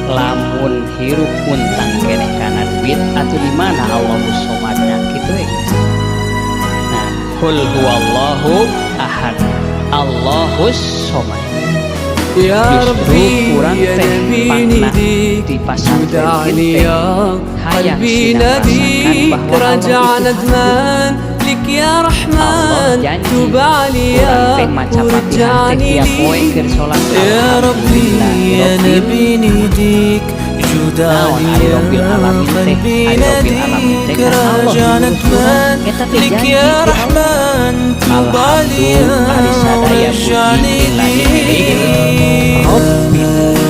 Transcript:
Lamun hirup untang keneh kana duit atuh, di mana Allahus Somadna kitu we, geus. Nah, qul huwallahu ahad, Allahus somad. يا Justru ربي kurang يا teh نبي pangna نديك di pasantren جود teh يا hayang قلبي sina merasakan ناديك bahwa Allah رجع itu hadir. ندمان لك يا Allah رحمن janji توب urang عليا teh maca Fatihah teh ورجعني tiap poe ليك keur salat يا ربي يا alhamdulillahirabbil نبي نديك جود naon ari عليا rabbil alamin teh قلبي ari rabbil alamin teh ناديك kan Allah راجع nu urang ندمان eta teh لك janji يا ti Allah. رحمن توب Alhamdulillah عليا ari sadaya puji ورجعني lillahi milik ليك Rabbil.